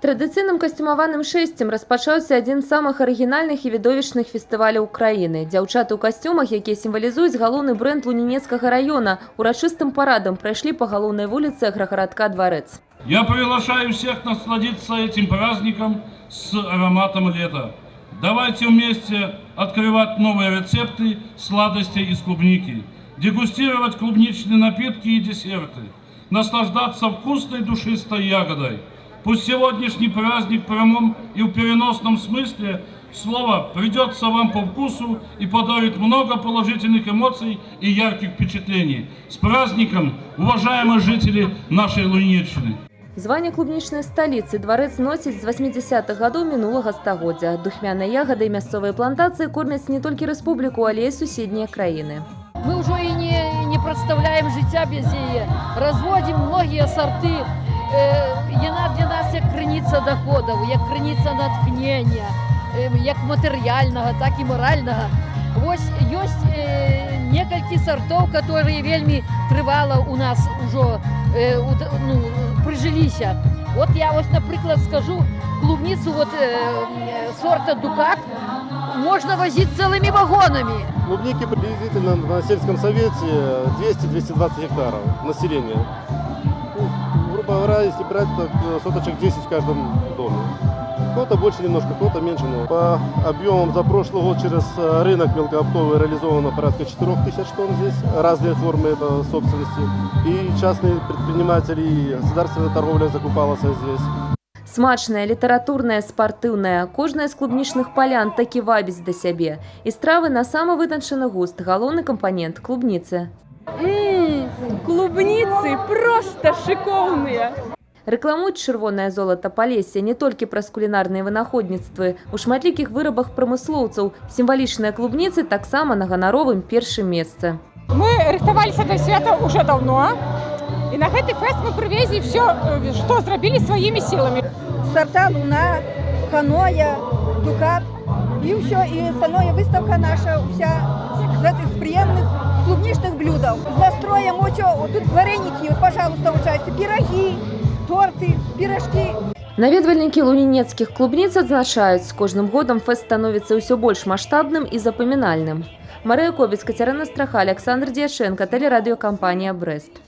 Традыцыйным касцюмаваным шэсцем распачаўся адзін з самых арыгінальных і відовішчных фестываляў краіны. Дзяўчаты ў касцюмах, якія сімвалізуюць галоўны брэнд Лунінецкага раёна, урачыстым парадам прайшлі па галоўнай вуліцы аграгарадка Дварэц. Я приглашаю всех насладиться этим праздником с ароматом лета. Давайте вместе открывать новые рецепты сладостей из клубники, дегустировать клубничные напитки и десерты, наслаждаться вкусной душистой ягодой. Пусть сегодняшний праздник в прямом и в переносном смысле слова придется вам по вкусу и подарит много положительных эмоций и ярких впечатлений. С праздником, уважаемые жители нашей Лунинеччины! Званне клубнічнай сталіцы Дварэц носіць з 80-х гадоў мінулага стагоддзя. Духмянай ягадай мясцовыя плантацыі кормяць не толькі рэспубліку, але і суседнія краіны. Мы ўжо і не прадстаўляем жыцця без яе. Разводзім многія сарты. Яна для нас як крыніца доходаў, як крыніца натхнення, як матэрыяльнага, так і маральнага. Вось ёсць некалькі сартоў, которые вельмі трывала у нас ужо ну, прыжыліся. Вот я вось, напрыклад, скажу, клубніцу вот, сорта «Дукат» можно возить целыми вагонами. Клубники приблизительно на сельском совете 200-220 гектаров населения. Ну, грубо говоря, если брать, так соточек 10 в каждом доме. Кто-то больше немножко, кто-то меньше. Но по объемам за прошлый год через рынок мелкооптовый реализовано порядка 4000 тонн здесь, разные формы это собственности. И частные предприниматели, и государственная торговля закупалась здесь. Смачная, літаратурная, спартыўная. Кожная з клубнічных палян такі вабіць да сябе. І стравы на самы вытанчаны густ, галоўны кампанент клубніцы. Клубніцы просто шыкоўныя. Рэкламуюць чырвонае золата Палесся не толькі праз кулінарныя вынаходніцтвы. У шматлікіх вырабах прамыслоўцаў сімвалічныя клубніцы таксама на ганаровым першым месцы. Мы рыхтаваліся да свята ўжо даўно. І на гэты фэст мы прывезлі все, што зрабілі сваімі сіламі. Сорта «Луна», «Ханоя», «Дукат». И все, и остальное выставка наша вся з этих приемных клубничных блюдов. С настроем, вот, вот тут вареники, вот, пожалуйста, участие, пироги, торты, пирожки. Наведвальнікі лунінецкіх клубніц адзначаюць, з кожным годам фэст становіцца ўсё больш маштабным і запамінальным. Марыя Кобец, Кацярына Страха, Аляксандр Дьяченко, тэлерадыёкампанія «Брэст».